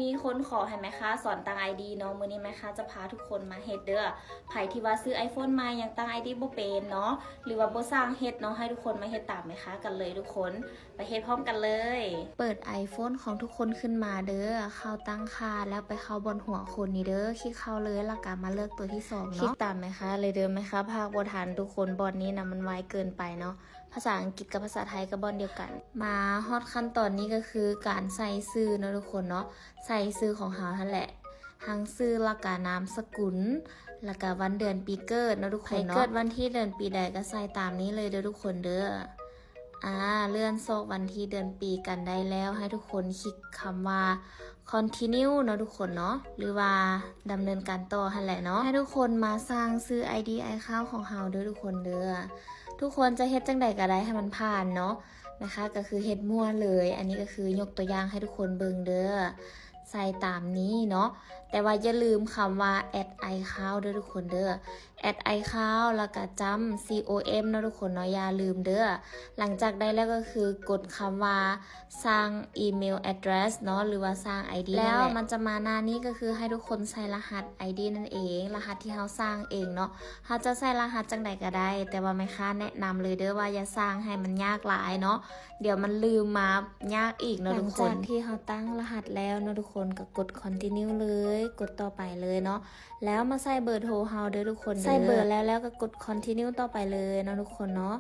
ມີຄົນຂໍໃຫ້ແມ່ຄ້າສອນຕັ້ງ ໄອ ດີ ເນາະ, ມື້ນີ້ແມ່ຄ້າຈະພາທຸກຄົນມາເຮັດເດີ້. ໃຜທີ່ວ່າຊື້ iPhone ໃໝ່ ຍັງຕັ້ງ ໄອ ດີ ບໍ່ເປັນເນາະ ຫຼືວ່າບໍ່ຊ່າງເຮັດເນາະ, ໃຫ້ທຸກຄົນມາເຮັດຕາມແມ່ຄ້າກັນເລີຍທຸກຄົນ. ໄປເຮັດພ້ອມກັນເລີຍ. ເປີດ iPhone ຂອງທຸກຄົນຂຶ້ນມາເດີ້, ເຂົ້າຕັ້ງຄ່າ ແລ້ວໄປເຂົ້າບ່ອນຫົວຄົນນີ້ເດີ້, ຄລິກເຂົ້າເລີຍ ແລ້ວກໍມາເລືອກຕົວທີສອງເນາະ. ຄລິກຕາມແມ່ຄ້າເລີຍເດີ້, ແມ່ຄ້າພາກບໍ່ທັນທຸກຄົນ, ບ່ອນນີ້ນະມັນໄວເກີນໄປເນາະ. ພາສາອັງກິດກັບພາສາໄທກໍບ່ອນດຽວກັນ. ມາຮອດຂັ້ນຕອນນີ້ກໍຄືການໃສ່ຊື່ເນາະທຸກຄົນເນາະ, ໃສ່ຊື່ຂອງເຮົາຫັ້ນແຫຼະ, ທັງຊື່ ແລ້ວກະນາມສະກຸນ ແລ້ວກະວັນເດືອນປີເກີດເນາະທຸກຄົນເນາະ. ໃຜເກີດວັນທີເດືອນປີໃດກໍໃສ່ຕາມນີ້ເລີຍເດີ້ທຸກຄົນເດີ້. ອາ ເລື່ອນຊອກວັນທີເດືອນປີກັນໄດ້ແລ້ວ, ໃຫ້ທຸກຄົນຄລິກຄຳວ່າ Continue ເນາະທຸກຄົນເນາະ ຫຼືວ່າດຳເນີນການຕໍ່ຫັ້ນແຫຼະເນາະ. ໃຫ້ທຸກຄົນມາສ້າງຊື່ ໄອ ດີ iCloud ຂອງເຮົາເດີ້ທຸກຄົນເດີ້. ທຸກຄົນຈະເຮັດຈັ່ງໃດກໍໄດ້ໃຫ້ມັນຜ່ານເນາະ, ແມ່ຄ້າກໍຄືເຮັດມົ້ວເລີຍ. ອັນນີ້ກໍຄືຍົກຕົວຢ່າງໃຫ້ທຸກຄົນເບິ່ງເດີ້, ໃສ່ຕາມນີ້ເນາະ, ແຕ່ວ່າຢ່າລືມຄຳວ່າ add iCloud ເດີ້ທຸກຄົນເດີ້. add iCloud ແລ້ວກະຈ້ຳ com ເນາະທຸກຄົນເນາະ, ຢ່າລືມເດີ້. ຫຼັງຈາກໄດ້ແລ້ວກໍຄືກົດຄຳວ່າ ສ້າງອີເມວແອັດເດຣສເນາະ ຫຼືວ່າສ້າງໄອດີ ແລ້ວມັນຈະມາໜ້ານີ້ ກໍຄືໃຫ້ທຸກຄົນໃສ່ລະຫັດໄອດີນັ້ນເອງ, ລະຫັດທີ່ເຮົາສ້າງເອງເນາະ. ເຮົາຈະໃສ່ລະຫັດຈັ່ງໃດກໍໄດ້, ແຕ່ວ່າແມ່ຄ້າແນະນຳເລີຍເດີ້ວ່າຢ່າສ້າງໃຫ້ມັນຍາກຫຼາຍເນາະ, ດຽວມັນລືມມາຍາກອີກເນາະທຸກຄົນ. ຫຼັງຈາກທີ່ເຮົາຕັ້ງລະຫັດແລ້ວເນາະທຸກຄົນ, ກໍກົດ Continue ເລີຍ, ກົດຕໍ່ໄປເລີຍເນາະ. ແລ້ວມາໃສ່ເບີໂທເຮົາເດີ້ທຸກຄົນເດີ້. ໃສ່ເບີແລ້ວ ແລ້ວກໍກົດ Continue ຕໍ່ໄປເລີຍເນາະທຸກຄົນເນາະ.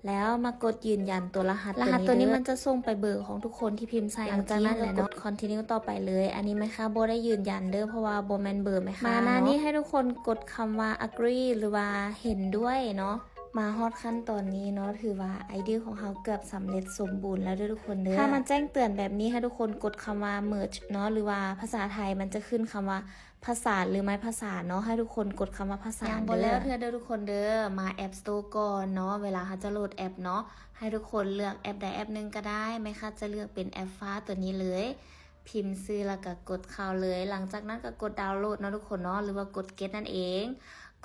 ແລ້ວມາກົດຢືນຢັນຕົວລະຫັດ ລະຫັດຕົວນີ້ ຕົວນີ້ເດີ້. ມັນຈະສົ່ງໄປເບີຂອງທຸກຄົນທີ່ພິມໃສ່ ຫຼັງຈາກນັ້ນແຫຼະເນາະ ກົດ Continue ຕໍ່ໄປເລີຍ. ອັນນີ້ແມ່ຄ້າບໍ່ໄດ້ຢືນຢັນເດີ້ ເພາະວ່າບໍ່ແມ່ນເບີແມ່ຄ້າເນາະ. ມາໜ້ານີ້ໃຫ້ທຸກຄົນກົດຄຳວ່າ Agree ຫຼືວ່າເຫັນດ້ວຍເນາະ. ມາຮອດຂັ້ນຕອນນີ້ເນາະ, ຖືວ່າໄອດີຂອງເຮົາເກືອບສຳເລັດສົມບູນແລ້ວເດີ້ທຸກຄົນເດີ້. ຖ້າມັນແຈ້ງເຕືອນແບບນີ້ ໃຫ້ທຸກຄົນກົດຄຳວ່າ Merge ເນາະ, ຫຼືວ່າພາສາໄທມັນຈະຂຶ້ນຄຳວ່າ ຜະສານ ຫຼື ໄມ້ຜະສານເນາະ, ໃຫ້ທຸກຄົນກົດຄຳວ່າຜະສານເດີ້. ຍັງບໍ່ແລ້ວເທື່ອເດີ້ທຸກຄົນເດີ້, ມາ App Store ກ່ອນເນາະ, ເວລາເຮົາຈະໂຫຼດແອັບເນາະ, ໃຫ້ທຸກຄົນເລືອກແອັບໃດແອັບໜຶ່ງກໍໄດ້, ແມ່ຄ້າຈະເລືອກເປັນແອັບຟ້າຕົວນີ້ເລີຍ, ພິມຊື່ແລ້ວກໍກົດເຂົ້າເລີຍ. ຫຼັງຈາກນັ້ນກໍກົດດາວໂຫຼດເນາະທຸກຄົນເນາະ, ຫຼືວ່າກົດ Get ນັ້ນເອງ.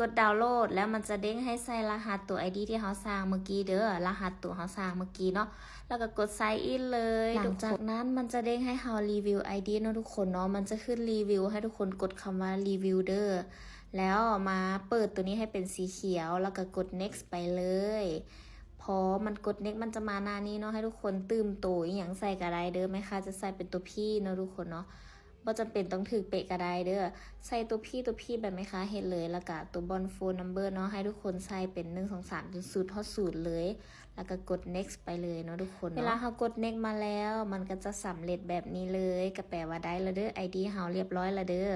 ກົດດາວໂຫຼດແລ້ວມັນຈະເດ້ງໃຫ້ໃສ່ລະຫັດຕົວໄອດີທີ່ເຮົາສ້າງມື້ກີ້ເດີ້, ລະຫັດຕົວເຮົາສ້າງມື້ກີ້ເນາະ, ແລ້ວກໍກົດ Sign in ເລີຍ. ຫຼັງຈາກນັ້ນມັນຈະເດ້ງໃຫ້ເຮົາຣີວິວໄອດີເນາະທຸກຄົນເນາະ, ມັນຈະຂຶ້ນຣີວິວ ໃຫ້ທຸກຄົນກົດຄຳວ່າຣີວິວເດີ້. ແລ້ວມາເປີດຕົວນີ້ໃຫ້ເປັນສີຂຽວ ແລ້ວກໍກົດ Next ໄປເລີຍ. ພໍມັນກົດ Next ມັນຈະມາໜ້ານີ້ເນາະ, ໃຫ້ທຸກຄົນຕື່ມໂຕອີ່ຫຍັງໃສ່ກໍໄດ້ເດີ້, ແມ່ຄ້າຈະໃສ່ເປັນຕົວ P ເນາະທຸກຄົນເນາະ. ບໍ່ຈຳເປັນຕ້ອງຖືກເປະກໍໄດ້ເດີ້. ໃສ່ຕົວ P ຕົວ P ແບບແມ່ຄ້າເຮັດເລີຍ, ແລ້ວກະຕົວບ່ອນ Phone Number ເນາະ, ໃຫ້ທຸກຄົນໃສ່ເປັນ ໜຶ່ງ ສອງ ສາມ ຈົນສຸດຮອດ ສູນ ເລີຍ, ແລ້ວກະກົດ Next ໄປເລີຍເນາະທຸກຄົນເນາະ. ເວລາເຮົາກົດ Next ມາແລ້ວ ມັນກໍຈະສຳເລັດແບບນີ້ເລີຍ, ກໍແປວ່າໄດ້ແລ້ວເດີ້, ໄອດີເຮົາລຽບຮ້ອຍແລ້ວເດີ້.